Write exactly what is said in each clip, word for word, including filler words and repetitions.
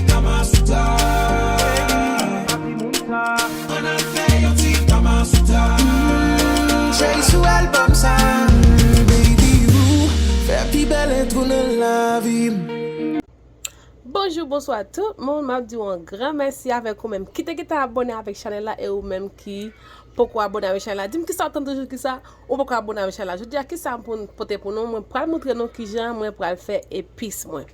Kamasutra. Papi moun sa. Ann al fè yon ti Kamasutra. Jay sou album sa. Baby, ou fè pi bèl entwo nan lavi m. Bonjou, bonswa tout moun. M ap di w yon gran mèsi avèk ou menm ki te gentan abòne avèk chanèl la e ou menm ki poko abòne avèk chanèl la. Di m kisa w tann toujou, kisa ou poko abòne avèk chanèl la. Jodi a, kisa m pou n pote pou nou? Mwen pral montre nou kijan mwen pral fè epis mwen.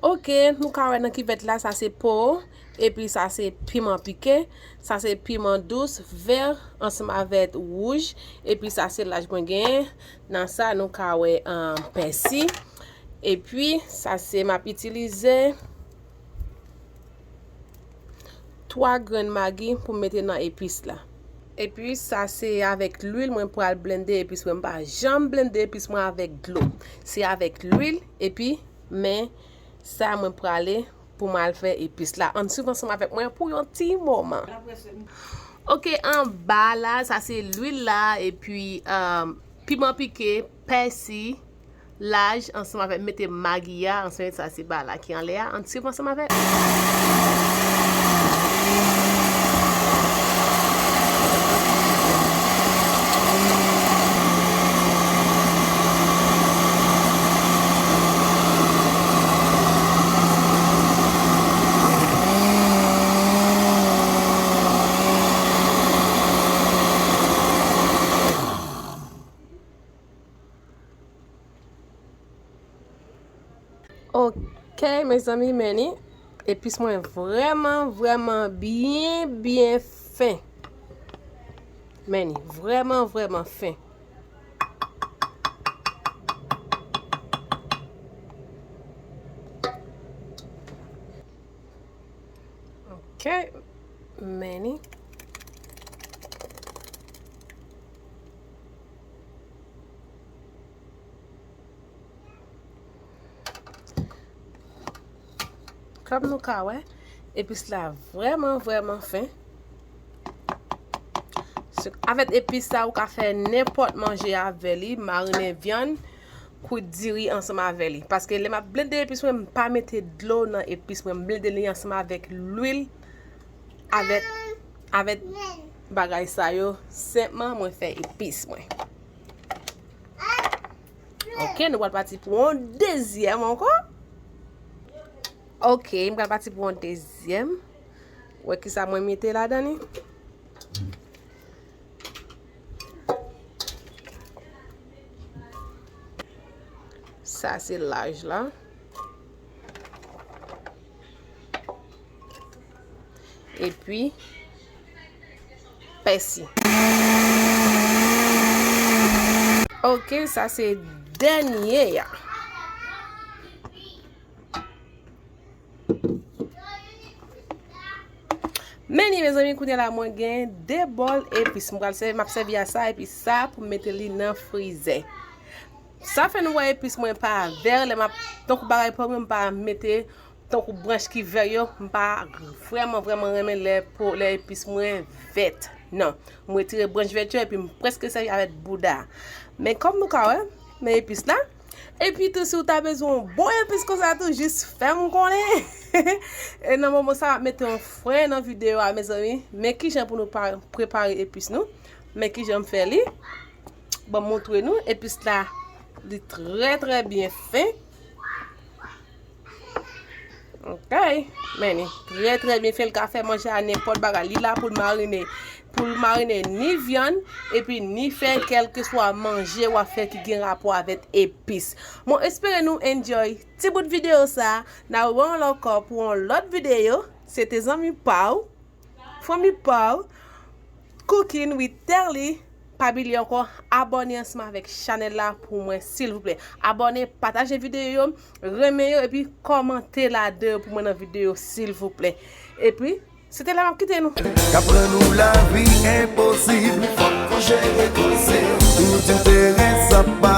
Oke, nou ka wè nan kivèt la, sa se po, epi sa se piman pike, sa se piman dous, vè, ansanm avèk wouj, epi sa se laj mwen genyen. Nan sa, nou ka wè, ahn, pèsi. Epi, sa se m ap itilize twa grenn magi pou m mete nan epis la. Epi, sa se avèk lwil mwen pral blende epis mwen. M pa janm blende epis mwen avèk dlo. Se avèk lwil, epi, men sa mwen prale pou m al fè epis la. Ann swiv ansanm avèk mwen pou yon ti moman. Oke, anba la, sa se lwil la, epi, ahn, piman pike, pèsi, laj, ansanm avèk mete magi a, ansanm sa se ba la ki anlè a, ann swiv ansanm avèk. Ok, mezanmi, men ni. Epis mwen vrèman, vrèman byen, byen fen. Men ni, vrèman, vrèman fen. Ok, men ni. Kòm nou ka wè, epis la vrèman, vrèman fen. Se, avèk epis sa, ou ka fè nenpòt manje avè li, marinen vyann, kwit diri ansanm avè li. Paske lè m ap blende epis mwen, m pa mete dlo nan epis mwen. M blende li ansanm avèk lwil, avèk, avèk bagay sa yo. Senpman, mwen fè epis mwen. Ok, nou pral pati pou yon dezyèm ankò. Ok, m pral pati pou yon dezyèm. Wè kisa mwen mete ladan li. Sa se laj la. Epi pèsi. Ok, sa se dènye a. Men ni, mezanmi, kounye a la mwen gen de bòl epis. M pral sèvi, m ap sèvi a sa epi sa pou m mete li nan frizè. Sa fè nou wè epis mwen pa vè, lè m ap, tankou bagay pa mwen, m pa mete tankou branch ki vè yo, m pa vrèman, vrèman renmen lè po, lè epis mwen vèt. Non, m retire branch vèt yo epi m prèske sèvi avèk bouda. Men kòm nou ka wè, men epis la. Epi tou, si w ta bezwen yon bon epis konsa tou, jis fè m konnen. E nan moman sa, m ap mete yon fren nan videyo a, mezanmi. Men kijan pou nou pa, prepare epis nou. Men kijan m fè li. Ban m montre nou, epis la, li trè, trè byen fen. Ok, men li trè, trè byen fen, li ka fè manje a nenpòt bagay. Li la pou l marine, pou l marine ni vyann, epi ni fè kèlkeswa manje w ap fè ki gen rapò avèk epis. Mwen espere nou enjoy ti bout videyo sa. N a wè w ankò pou yon lòt videyo. Se te zanmi pa w. Fanmi pa w, Cooking with Terly, pa bliye ankò, abòne ansanm avèk chanèl la pou mwen, silvouplè. Abòne, pataje videyo yo, renmen yo, epi kòmante ladan yo pou mwen nan videyo, silvouplè. Epi, se te la m ap kite nou. K ap rann ou lavi enposib. Fòk ou jere koze. Ou di m te renmen sa pa